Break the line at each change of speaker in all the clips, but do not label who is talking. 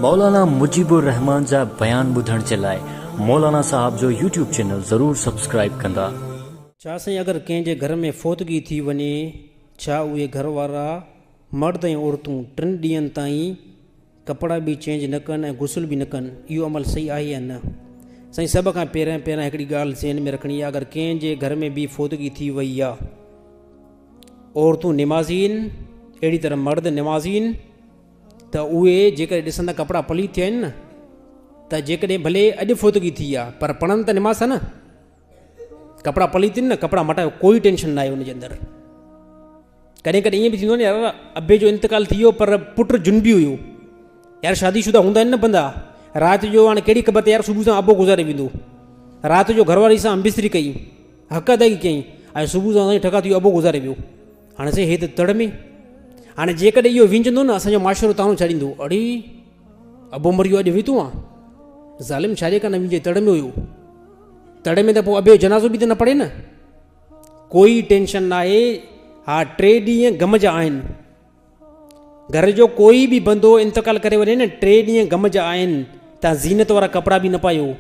مولانا مجيب الرحمان جا بيان ٻڌڻ جي لاء مولانا صاحب جو يوٽيوب چينل ضرور سبسڪرائيب ڪندا.
ڇا سائين اگر ڪنهن جي گهر ۾ فوتگي ٿي وڃي ڇا اهي گهر وارا مرد ۽ عورتون ٽن ڏينهن تائين ڪپڙا به چينج نه ڪن ۽ غسل به نه ڪن اهو عمل صحيح آهي يا نه؟ سائين سڀ کان پهريان پهريان هڪڙي ڳالهه ذهن ۾ رکڻي آهي اگر ڪنهن جي گهر ۾ به فوتگي ٿي وئي آهي عورتون نمازي آهن اهڙي طرح مرد نمازي آهن ته اهي جيڪڏهن ڏسن ته ڪپڙا پليت ٿيا آهن نه ته جيڪڏهن ڀلي اڄ فوتگي ٿي آهي پر پڙهن ته نماز نه ڪپڙا پليت آهن نه ڪپڙا مٽايو ڪوئي ٽينشن نه آهي ان جي اندر ڪڏهن ڪڏهن ائين به ٿيندو آهي نه يار ابي جو انتقال ٿي ويو پر پٽ جنبي هيو يار شادي شده هوندا آهن نه بندا رات جو هاڻي ڪهڙي خبر ته يار صبح سان ابو گذاري ويندو رات جو گهر واري سان همبستري ڪئي حق ادائگي ڪيائين ۽ صبح سان سائين ٺڪا ٿي ويو ابو گذاري ويو هاڻي سائين هي ته تڙ ۾ هاڻي جيڪڏهن اهو وينجندو نه اسانجو معاشرو تانو ڇڏيندو اڙي ابو مري ويو اڄ ويتو آ ظالم ڇاجي ڪانه وينجي تڙ ۾ هيو تڙ ۾ ته پوء ابي جو جنازو به ته نه پڙهي نه ڪوئي ٽينشن ناهي ها ٽي ڏينهن غم جا آهن گهر جو ڪوئي به بندو انتقال ڪري وڃي نه ٽي ڏينهن غم جا آهن تان زينت وارا ڪپڙا به نه پايو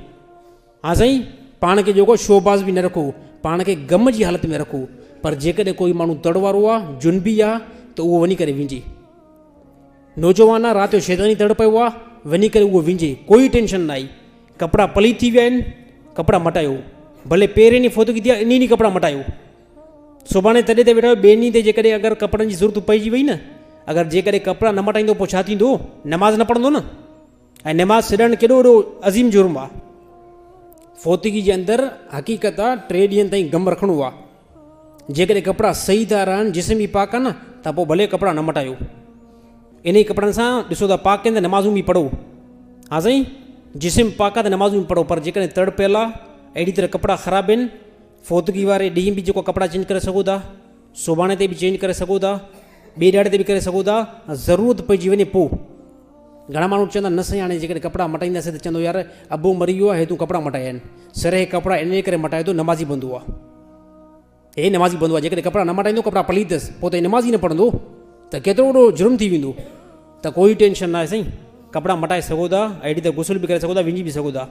ها سائين پاڻ کي جيڪو شوباز به نه رکو پاڻ کي غم جي حالت ۾ رکو پر جيڪڏهن ڪوئي ماڻهو تڙ وارو آ جنبي آ ته اهو وڃي ڪري وينجي نوجوان آ رات جو شيطاني تڙ پيو آ وڃي ڪري اهو وينجي ڪوئي ٽينشن نه آئي ڪپڙا پليت ٿي ويا آهن ڪپڙا مٽايو ڀلي پهرين ڏينهن فوتگي ٿي آ انهي ڏينهن ڪپڙا مٽايو سڀاڻي تڏي تي ويٺا آهيو ٻئي ڏينهن تي جيڪڏهن اگر ڪپڙن جي ضرورت پئجي وئي نه اگر جيڪڏهن ڪپڙا نه مٽائيندو پوء ڇا ٿيندو نماز نه پڙهندو نه ۽ نماز ڇڏڻ ڪيڏو وڏو عظيم جرم آ فوتگي جي اندر حقيقت آ ٽي ڏينهن تائين غم رکڻو آ جيڪڏهن ڪپڙا صحيح ٿا رهن جسم به پاڪ آ نه ته پوء ڀلي ڪپڙا نه مٽايو انهي ڪپڙن سان ڏسو ته پاڪ آهن ته نمازون به پڙهو ها سائين جسم پاڪ آ ته نمازون به پڙهو پر جيڪڏهن تڙ پيل آ اهڙي طرح ڪپڙا خراب آهن فوتگي واري ڏينهن به جيڪو ڪپڙا چينج ڪري سگهو ٿا سڀاڻي تي به چينج ڪري سگهو ٿا ٻئي ڏهاڙي تي به ڪري سگهو ٿا ضرورت پئجي وڃي پوء گهڻا ماڻهو چوندا نه سائين هاڻي جيڪڏهن ڪپڙا مٽائينداسين ته چوندو يار ابو مري ويو آهي هي تون ڪپڙا مٽايا آهن سر هي ڪپڙا ان جي ڪري مٽائي ٿو نمازي بندو آهي هي نمازي بندو آهي جيڪڏهن ڪپڙا نه مٽائيندو ڪپڙا پليت اٿس پوء ته نماز ئي نه پڙهندو ته ڪيترو وڏو جرم ٿي ويندو ته ڪوئي ٽينشن نه آهي سائين ڪپڙا مٽائي سگهو ٿا اهڙي ته غسل به ڪري سگهو ٿا وڃي به سگهو ٿا.